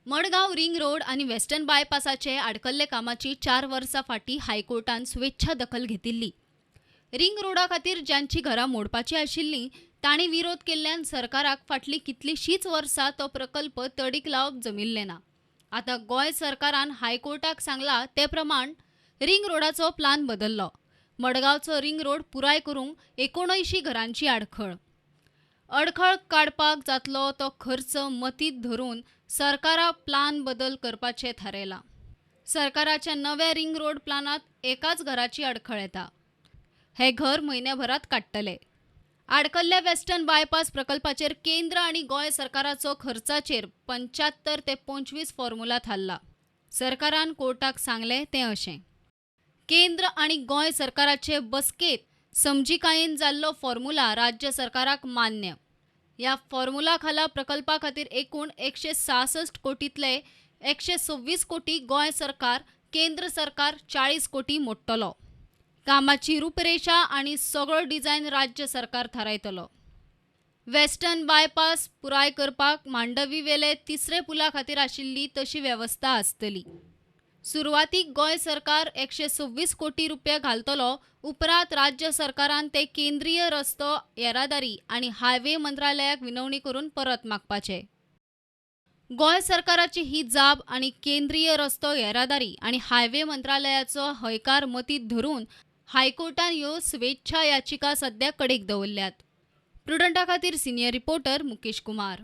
Madgaon ring road आनी western बायपासाचे आडकल्ले कामाची 4 वर्सां फाटीं हायकोर्टान स्वेच्छा दखल घेतिल्ली. रिंग रोडा खातीर ज्यांची घरां मोडपाची आशिल्लीं तांणी विरोध केल्ल्यान सरकाराक फाटलीं कितलींशींच वर्सां तो प्रकल्प तडीक लावप जमिल्लें ना. आतां गोंय सरकारान हायकोर्टाक सांगलां ते प्रमाण रिंग रोडाचो प्लान बदल्लो. मडगांवचो रिंग रोड पुराय करूंक 79 घरांची आडखळ. अडखळ काडपाक जातलो तो खर्च मतींत धरून सरकारा प्लान बदल करपाचें थारायलां. सरकाराच्या नव्या रिंग रोड प्लानांत एकाच घराची अडखळ येता. हें घर म्हयन्याभरात काडटले. आडकल्ल्या वेस्टर्न बायपास प्रकल्पाचेर केंद्र आनी गोंय सरकाराचो खर्चाचेर 75 ते 25 फॉर्मुला थारला. सरकारान कोर्टाक सांगलें तें अशें. केंद्र आनी गोंय सरकाराचे बसकेंत समजिकायेन जाल्लो फॉर्मुला राज्य सरकाराक मान्य. ह्या फॉर्मुला खाला प्रकल्पा खातीर एकूण 166 कोटींतले 126 कोटी गोंय सरकार, केंद्र सरकार 40 कोटी मोडटलो. कामाची रूपरेशा आनी सगळो डिझायन राज्य सरकार थारायतलो. वेस्टर्न बायपास पुराय करपाक मांडवीवेले तिसरे पुला खातीर आशिल्ली तशी वेवस्था आसतली. सुरवातीक गोंय सरकार 126 कोटी रुपया घालतलो. उपरांत राज्य सरकारान ते केंद्रीय रस्तो येरादारी आनी हायवे मंत्रालयाक विनवणी करून परत मागपाचे. गोंय सरकाराची ही जाब आनी केंद्रीय रस्तो येरादारी आनी हायवे मंत्रालयाचो हयकार मतींत धरून हायकोर्टान ह्यो स्वेच्छा याचिका सद्या कडेक दवरल्यात. प्रुडंटा खातीर सिनियर रिपोर्टर मुकेश कुमार.